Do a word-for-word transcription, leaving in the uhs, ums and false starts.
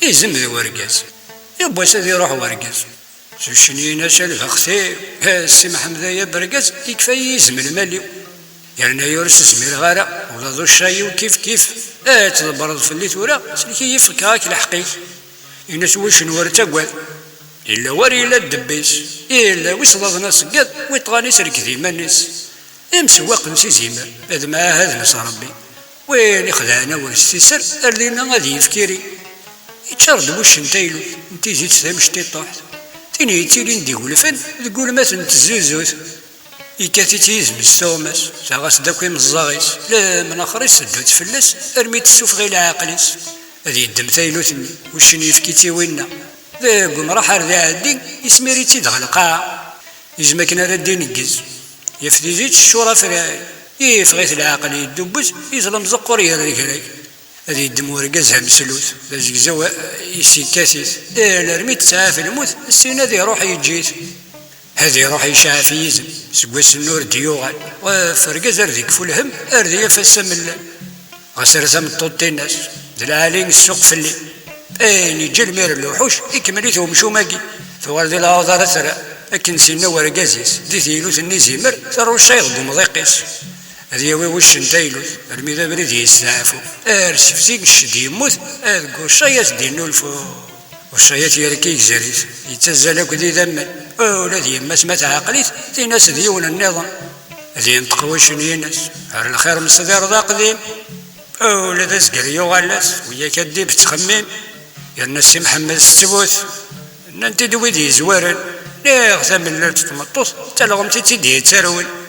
Izem d wergaz. Yiwwas ad iruḥ wergaz. S uccen-ines a lbext-iw, a Si Mḥemmed ay abergaz, ikfa-yi izem lmal-iw. Yerna ur s-zmireɣ ara, ula d uccay-iw kif kif. Ad tḍebbreḍ fell-i tura, sellek-iyi fkeɣ-ak lḥeqq-ik. Ines wuccen ur ttagad. Yella war yella ddebb-is, yella wi slaḍen aṣeggeḍ, wi ṭṭɣan iserked iman-is. Imsewwaqen s izimer, ad mɛahaden s Rebbi. Win ixedɛen awal s tiser, ar dinna ad yefk iri. Iččar-d wuccen taylut n tizit tamecṭiṭuḥt, tin yettilin d igulfen deg ulmat n tezzuzut. Yekkat-itt yizem s tuɣmas, taɣ-as-d akk imeẓẓaɣ-is, lemnexer iseddu-tt fell-as armi tessufeɣ i leɛqel-is. Ad yeddem taylut-nni, wuccen yefk-itt i winna. Deg umraḥ ar d iɛeddi, ismir-itt-id ɣer lqaɛa. Izem akken ara d-ineggez, yaf tizit teččur afray, yeffeɣ-it leɛqel yeddubbez, yeẓlem zeqqur yerregrag. Ad yeddem urgaz ameslut, d azegzaw, eh, yessikkat-it, eh, alarmi tesɛa-t lmut, ssin ad iruḥ yeǧǧ-it. Ad iruḥ yecɛef yizem, seg wass-nni ur d-yuɣal. Ɣef urgaz ar d-ikfu lhemm, ar d yaf ass amellal. Ɣas ar tameṭṭut-ines, d lɛali ssuq fell-i. Ayen yeǧǧa lmir n lewḥuc, ikemmel-it umcum-agi. Tuɣal di lɛuḍ ara terr, akken sinna urgaz-is, di teylut-nni zimer, terrucay deg umḍiq-is. Ad yawi wuccen taylut, armi d abrid yesteɛfu. Ar sefsi n cced yemmut, ad deg uccay ad s-d-innulfu. Uccay ad t-yerk i gzir-is, yettazzal akk d idammen. Ula d yemma-s ma tɛaqel-it, tin-as d yiwen nniḍen. Ad yenṭeq wuccen-ines, ar lxir msedireḍ aqdim. Ula d azger yuɣal-as, wiyak ad d-ib ttxemmim. Yerna Si Mḥemmed s ttbut, nnan-t-id wid yezwaren, niɣ tamellalt n tmeṭṭut, d talɣemt i tt-id-yettarwen.